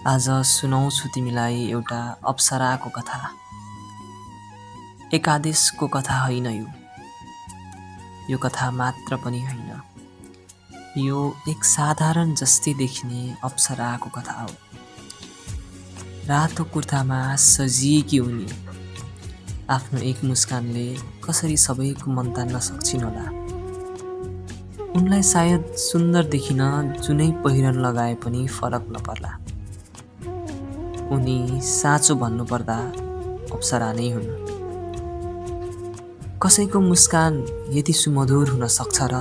आज सुनाउँछु तिमीलाई एउटा अप्सराको कथा। एकादेशको कथा होइन यो कथा मात्र पनि होइन। यो एक साधारण जस्तै देखिने अप्सराको कथा हो। रातो कुर्तामा सजिएकी उनी आफ्नो एक मुस्कानले कसरी सबैको मन तान्न सक्छिन् होला। उनलाई सायद सुन्दर देखिन जुनै पहिरन लगाए पनि फरक नपर्ला। उनी साँचो भन्नुपर्दा अप्सरा नै हुन्। कसैको मुस्कान यति सुमधुर हुन सक्छ र?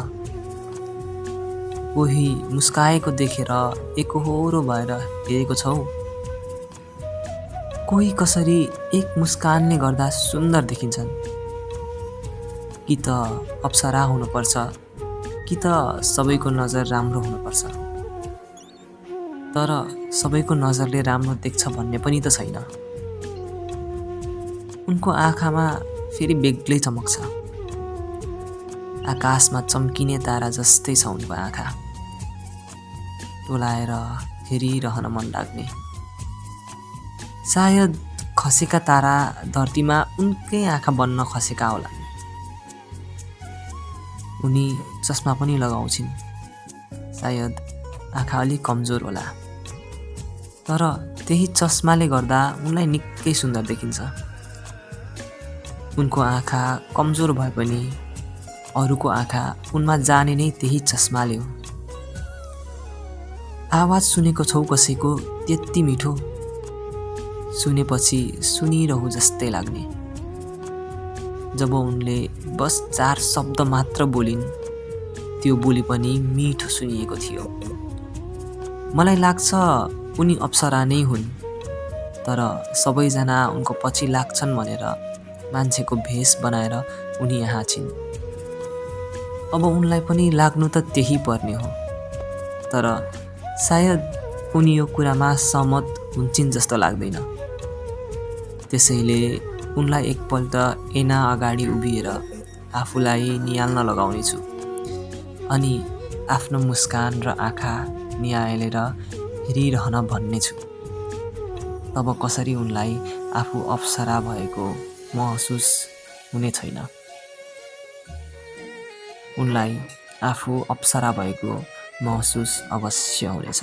कोही मुस्काएको देखेर एकहोरो भएर हेरेको छौ? कोही कसरी एक मुस्कानले गर्दा सुन्दर देखिन्छन्? कि त अप्सरा हुनुपर्छ, कि त सबैको नजर राम्रो हुनुपर्छ। तर सबैको नजरले राम्रो देख्छ भन्ने पनि त छैन। उनको आँखामा फेरि बेग्लै चमक छ। आकाशमा चम्किने तारा जस्तै छ उनको आँखा। टोलाएर हेरिरहन मन लाग्ने। सायद खसेका तारा धरतीमा उनकै आँखा बन्न खसेका होला। उनी चस्मा पनि लगाउँछिन्। सायद आँखा अलिक कमजोर होला। तर त्यही चस्माले गर्दा उनलाई निकै सुन्दर देखिन्छ। उनको आँखा कमजोर भए पनि अरूको आँखा उनमा जाने नै त्यही चस्माले हो। आवाज सुनेको छौ कसैको त्यति मिठो, सुनेपछि सुनिरहु जस्तै लाग्ने। जब उनले बस 4 शब्द मात्र बोलिन्, त्यो बोली पनि मिठो सुनिएको थियो। मलाई लाग्छ उनी अप्सरा नै हुन्, तर सबैजना उनको पछि लाग्छन् भनेर मान्छेको भेष बनाएर उनी यहाँ छिन्। अब उनलाई पनि लाग्नु त त्यही पर्ने हो। तर सायद उनी यो कुरामा सहमत हुन्छन् जस्तो लाग्दैन। त्यसैले उनलाई एकपल्ट ऐना अगाडि उभिएर आफूलाई नियाल्न लगाउनेछु अनि आफ्नो मुस्कान र आँखा नियालेर हेरिरहन भन्नेछु। तब कसरी उनलाई आफू अप्सरा भएको महसुस हुने छैन। उनलाई आफू अप्सरा भएको महसुस अवश्य हुनेछ।